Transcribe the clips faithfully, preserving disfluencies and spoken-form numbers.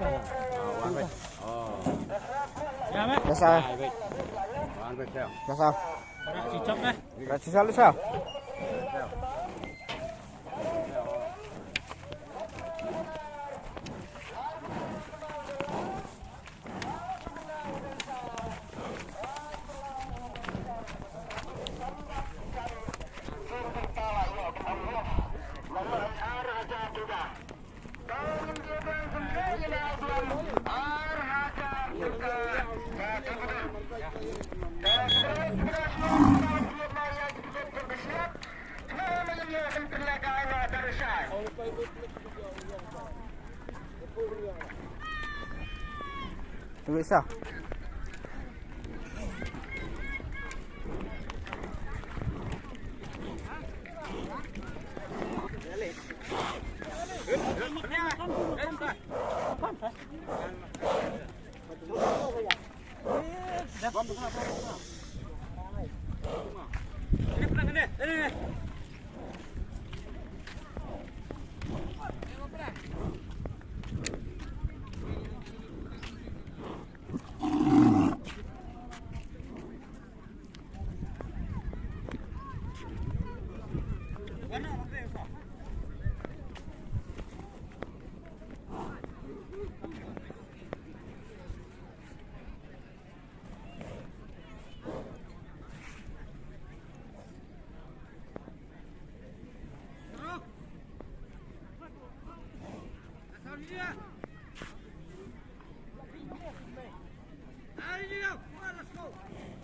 Ka sa. Ka sa. Ka sa, ka sa. Tunggu sa.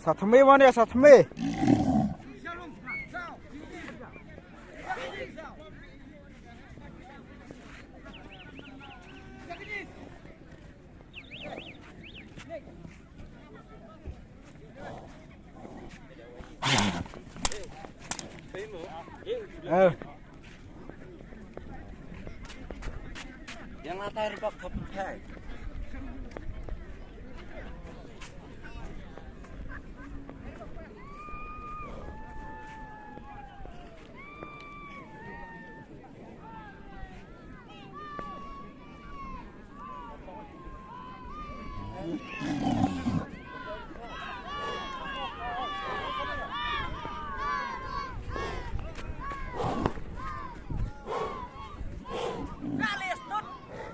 Sa thymmai mane, sa thymmai. Ïa nga tai ri bak khap phai.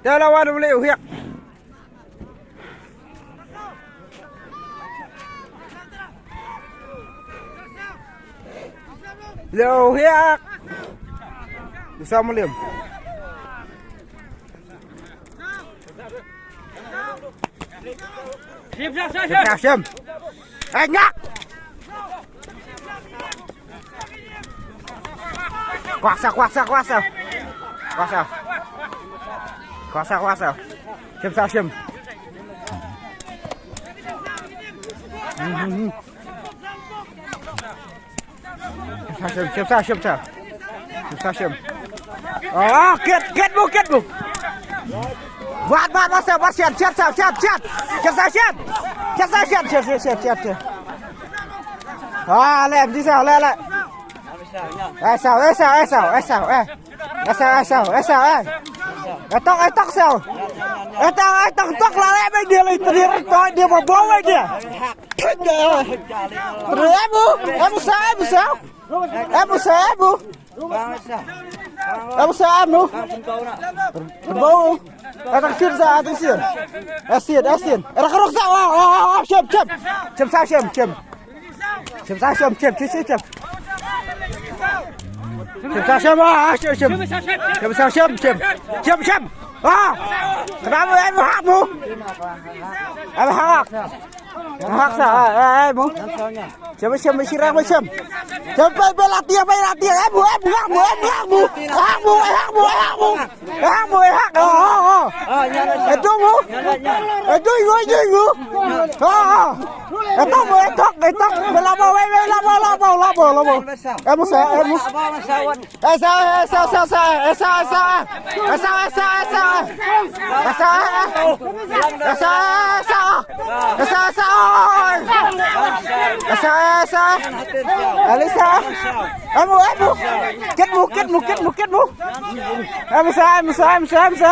Te la wan u leh u hiak. Leh u hiak. Bisa mulim. Shim, shim, shim, shim. Shim, shim. Eh, ngak. Kuasa, kuasa, kuasa. Kuasa. Kuasa, kuasa. Shim sa, shim. Hmm, hmm, hmm. Shim sa, shim, shim sa, shim sa. Shim sa, shim. Oh, kit, kit bu, kit bu. Bat, bat, bat sa, bat siat, siat sa, siat, siat. Shim sa, shim. Shim sa, shim, shim, shim, shim, shim. Ah, le, di sa, le, le. Ai sa, ai sa, ai sa, ai sa, eh. Ai sa, ai sa, ai sa, eh. Ai tok, ai tok sa. Ai tok, ai tok, tok la le, bai dia le, tadi tok dia ba bau bai dia. Terus, eh, bu, eh, bu sa, eh, bu sa. Eh, bu sa, eh, bu. Eh, bu sa, eh, bu. Bau. Atang sir sa, atang sir. Asin, asin. Era kerok sa, oh, oh, oh, shim, shim. Shim sa, shim, shim. Shim sa, shim, shim, shim, shim, shim. Shim sa, shim, ah, shim, shim. Shim sa, shim, shim. Shim, shim. Ah. Kenapa, eh, bu hak, bu? Eh, bu hak. Hak sa, eh, eh, bu. Shim, shim, shirang, shim. Shim, pai, pai, latihan, pai, latihan. Eh, bu, eh, bu, hak, bu, eh, bu, hak, bu. Hak, bu, eh, hak, bu, eh, hak, bu. Eh, hak, bu, eh, hak. Oh, oh, oh. Eh, tu, bu. Eh, tu, bu, tu, bu. Oh, oh. Eh, tu, bu, eh, tok, eh, tok. Labo, wei, wei, labo, labo, labo, labo. Eh, bu sa, eh, bu. Eh, sa, eh, sa, sa, sa, eh, sa, eh, sa. Eh, sa, eh, sa, eh, sa. Eh, sa, eh, eh. Eh, sa, eh, eh, sa. Eh, sa, eh, sa, oi. Eh, sa, eh, eh, sa. Alisa. Amu, amu. Kit mu, kit mu, kit mu, kit mu. Amu sa, amu sa, amu sa, amu sa.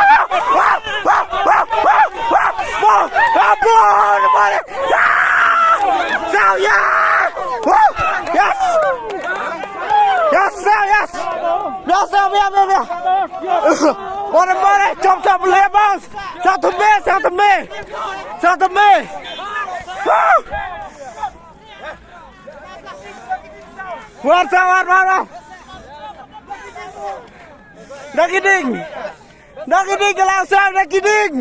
Yes! Woo! Yes! Yes, sir, yes! Yes, sir, yeah, yeah, yeah! What about it? Chop, chop, lay bounce! Sa tymmen, sa tymmen! Sa tymmen! Woo! War sa, war, war, war. Da ki ding. Da ki ding, ka la sa, da ki ding.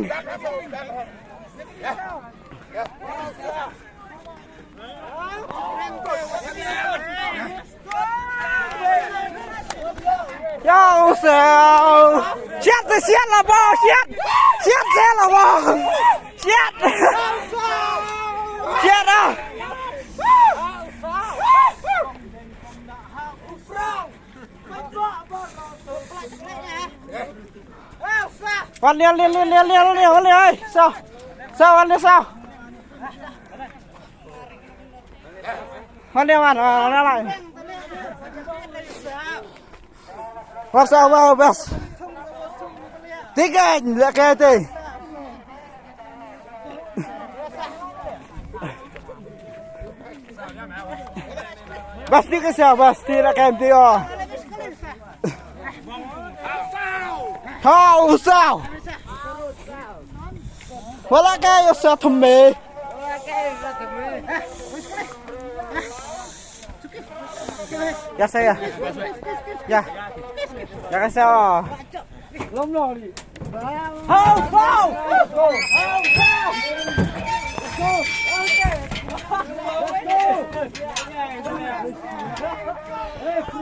Ya, usah. Siat, siat lah, bos, siat. Siat, siat lah, bos. Siat. Siat ah. Wan lian, lian, lian, lian, lian, lian, wan lian, oi. Sa. Sa, wan lian, sa. Wan lian, wan, wan, wan, wan. What's up, wow, bas? Tiga, lek kete. Bas, tiga sa, bas, tiga kete, oh. Ha, usah. Wala ka, usah tymmen. Ya, saya. Ya. Ya, ka saya.